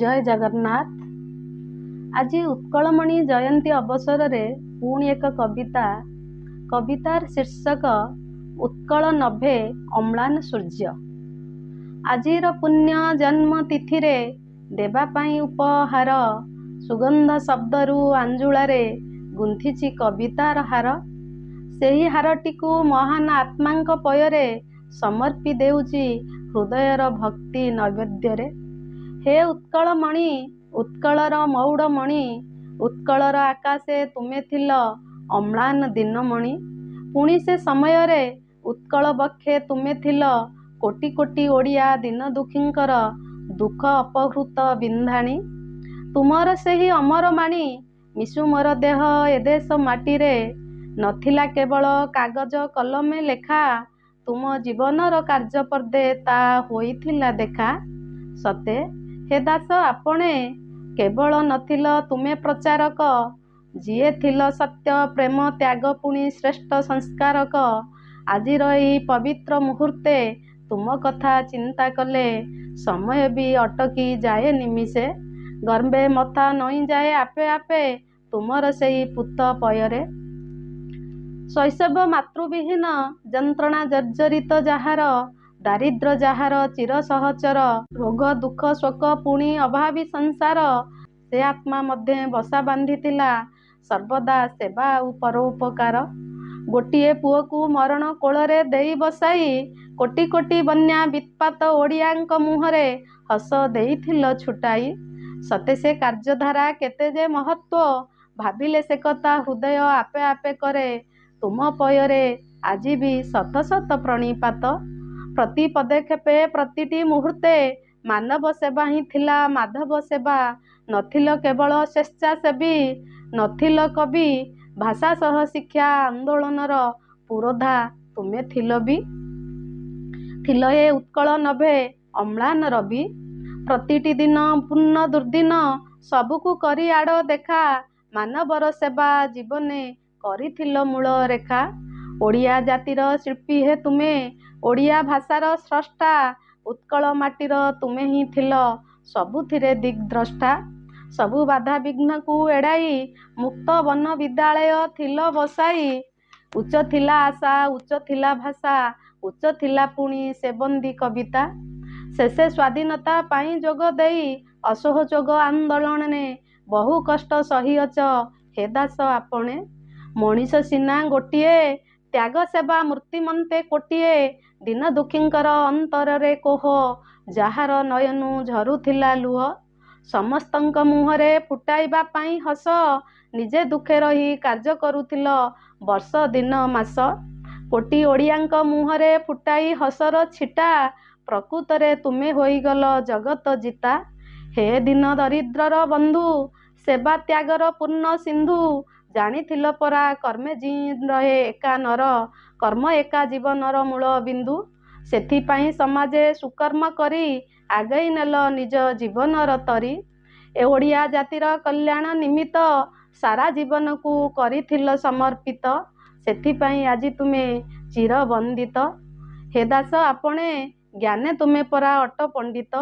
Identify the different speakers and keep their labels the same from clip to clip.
Speaker 1: ଜୟ ଜଗନ୍ନାଥ। ଆଜି ଉତ୍କଳମଣି ଜୟନ୍ତୀ ଅବସରରେ ପୁଣି ଏକ କବିତା। କବିତାର ଶୀର୍ଷକ ଉତ୍କଳ ନଭେ ଅମ୍ଳାନ ସୂର୍ଯ୍ୟ। ଆଜିର ପୁଣ୍ୟ ଜନ୍ମ ତିଥିରେ ଦେବା ପାଇଁ ଉପହାର, ସୁଗନ୍ଧ ଶବ୍ଦରୁ ଆଞ୍ଜୁଳାରେ ଗୁନ୍ଥିଛି କବିତାର ହାର। ସେହି ହାରଟିକୁ ମହାନ ଆତ୍ମାଙ୍କ ପୟରେ ସମର୍ପି ଦେଉଛି ହୃଦୟର ଭକ୍ତି ନୈବେଦ୍ୟରେ। ହେ ଉତ୍କଳମଣି, ଉତ୍କଳର ମଉଡ଼ମଣି, ଉତ୍କଳର ଆକାଶେ ତୁମେ ଥିଲ ଅମ୍ଳାନ ଦିନମଣି। ପୁଣି ସେ ସମୟରେ ଉତ୍କଳ ବକ୍ଷେ ତୁମେ ଥିଲ କୋଟି କୋଟି ଓଡ଼ିଆ ଦୀନଦୁଃଖୀଙ୍କର ଦୁଃଖ ଅପହୃତ ବିନ୍ଧାଣୀ। ତୁମର ସେହି ଅମର ବାଣୀ ମିଶୁ ମୋର ଦେହ ଏଦେଶ ମାଟିରେ, ନଥିଲା କେବଳ କାଗଜ କଲମେ ଲେଖା, ତୁମ ଜୀବନର କାର୍ଯ୍ୟପଦେ ତା ହୋଇଥିଲା ଦେଖା। ସତେ ହେ ଦାସ ଆପଣେ, କେବଳ ନଥିଲ ତୁମେ ପ୍ରଚାରକ, ଯିଏ ଥିଲ ସତ୍ୟ ପ୍ରେମ ତ୍ୟାଗ ପୁଣି ଶ୍ରେଷ୍ଠ ସଂସ୍କାରକ। ଆଜିର ଏହି ପବିତ୍ର ମୁହୂର୍ତ୍ତେ ତୁମ କଥା ଚିନ୍ତା କଲେ ସମୟ ବି ଅଟକି ଯାଏ ନିମିଷେ, ଗର୍ବେ ମଥା ନଇଁଯାଏ ଆପେ ଆପେ ତୁମର ସେଇ ପୂତ ପୟରେ। ଶୈଶବ ମାତୃବିହୀନ ଯନ୍ତ୍ରଣା ଜର୍ଜରିତ ଯାହାର, ଦାରିଦ୍ର୍ୟ ଯାହାର ଚିର ସହଚର, ରୋଗ ଦୁଃଖ ଶୋକ ପୁଣି ଅଭାବୀ ସଂସାର, ସେ ଆତ୍ମା ମଧ୍ୟେ ବସା ବାନ୍ଧିଥିଲା ସର୍ବଦା ସେବା ଆଉ ପରୋପକାର। ଗୋଟିଏ ପୁଅକୁ ମରଣ କୋଳରେ ଦେଇ ବସାଇ କୋଟି କୋଟି ବନ୍ୟା ବିତ୍ପାତ ଓଡ଼ିଆଙ୍କ ମୁହଁରେ ହସ ଦେଇଥିଲ ଛୁଟାଇ। ସତେ ସେ କାର୍ଯ୍ୟଧାରା କେତେ ଯେ ମହତ୍ତ୍ୱ, ଭାବିଲେ ସେ କଥା ହୃଦୟ ଆପେ ଆପେ କରେ ତୁମ ପୟରେ ଆଜି ବି ଶତ ଶତ ପ୍ରଣିପାତ। ପ୍ରତି ପଦକ୍ଷେପେ ପ୍ରତିଟି ମୁହୂର୍ତ୍ତେ ମାନବ ସେବା ହିଁ ଥିଲା ମାଧବ ସେବା। ନଥିଲ କେବଳ ସ୍ୱେଚ୍ଛାସେବୀ, ନଥିଲ କବି, ଭାଷା ସହ ଶିକ୍ଷା ଆନ୍ଦୋଳନର ପୁରୋଧା ତୁମେ ଥିଲ ବି। ଥିଲ ଏ ଉତ୍କଳ ନଭେ ଅମ୍ଳାନ ରବି। ପ୍ରତିଟି ଦିନ ପୂର୍ଣ୍ଣ ଦୁର୍ଦିନ ସବୁକୁ କରି ଆଡ଼ ଦେଖା, ମାନବର ସେବା ଜୀବନେ କରିଥିଲ ମୂଳ ରେଖା। ଓଡ଼ିଆ ଜାତିର ଶିଳ୍ପୀ ହେ ତୁମେ, ଓଡ଼ିଆ ଭାଷାର ସ୍ରଷ୍ଟା, ଉତ୍କଳ ମାଟିର ତୁମେ ହିଁ ଥିଲ ସବୁଥିରେ ଦିଗ୍ଦ୍ରଷ୍ଟା। ସବୁ ବାଧାବିଘ୍ନକୁ ଏଡ଼ାଇ ମୁକ୍ତ ବନ ବିଦ୍ୟାଳୟ ଥିଲ ବସାଇ। ଉଚ୍ଚ ଥିଲା ଆଶା, ଉଚ୍ଚ ଥିଲା ଭାଷା, ଉଚ୍ଚ ଥିଲା ପୁଣି ସେ ବନ୍ଦୀ କବିତା। ଶେଷେ ସ୍ୱାଧୀନତା ପାଇଁ ଯୋଗ ଦେଇ ଅସହଯୋଗ ଆନ୍ଦୋଳନରେ ବହୁ କଷ୍ଟ ସହିଅଛ ହେ ଦାସ ଆପଣେ। ମଣିଷ ସିନା ଗୋଟିଏ, ତ୍ୟାଗ ସେବା ମୂର୍ତ୍ତିମନ୍ତେ କୋଟିଏ। ଦୀନ ଦୁଃଖୀଙ୍କର ଅନ୍ତରରେ କୋହ, ଯାହାର ନୟନୁ ଝରୁଥିଲା ଲୁହ। ସମସ୍ତଙ୍କ ମୁହଁରେ ଫୁଟାଇବା ପାଇଁ ହସ, ନିଜେ ଦୁଃଖେ ରହି କାର୍ଯ୍ୟ କରୁଥିଲ ବର୍ଷ ଦିନ ମାସ। କୋଟି ଓଡ଼ିଆଙ୍କ ମୁହଁରେ ଫୁଟାଇ ହସର ଛିଟା, ପ୍ରକୃତରେ ତୁମେ ହୋଇଗଲ ଜଗତ ଜିତା। ହେ ଦୀନ ଦରିଦ୍ରର ବନ୍ଧୁ, ସେବା ତ୍ୟାଗର ପୂର୍ଣ୍ଣ ସିନ୍ଧୁ, ଜାଣିଥିଲ ପରା କର୍ମେ ଜୀଇଁ ରହେ ଏକା ନର, କର୍ମ ଏକା ଜୀବନର ମୂଳ ବିନ୍ଦୁ। ସେଥିପାଇଁ ସମାଜେ ସୁକର୍ମ କରି ଆଗେଇ ନେଲ ନିଜ ଜୀବନର ତରୀ। ଏ ଓଡ଼ିଆ ଜାତିର କଲ୍ୟାଣ ନିମିତ୍ତ ସାରା ଜୀବନକୁ କରିଥିଲ ସମର୍ପିତ। ସେଥିପାଇଁ ଆଜି ତୁମେ ଚିରବନ୍ଦିତ। ହେ ଦାସ ଆପଣେ, ଜ୍ଞାନେ ତୁମେ ପରା ଅଟ ପଣ୍ଡିତ।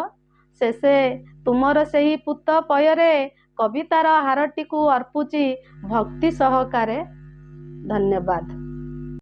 Speaker 1: ଶେଷେ ତୁମର ସେହି ପୂତ ପୟରେ କବିତାର ହାରଟିକୁ ଅର୍ପୁଛି ଭକ୍ତି ସହକାରେ। ଧନ୍ୟବାଦ।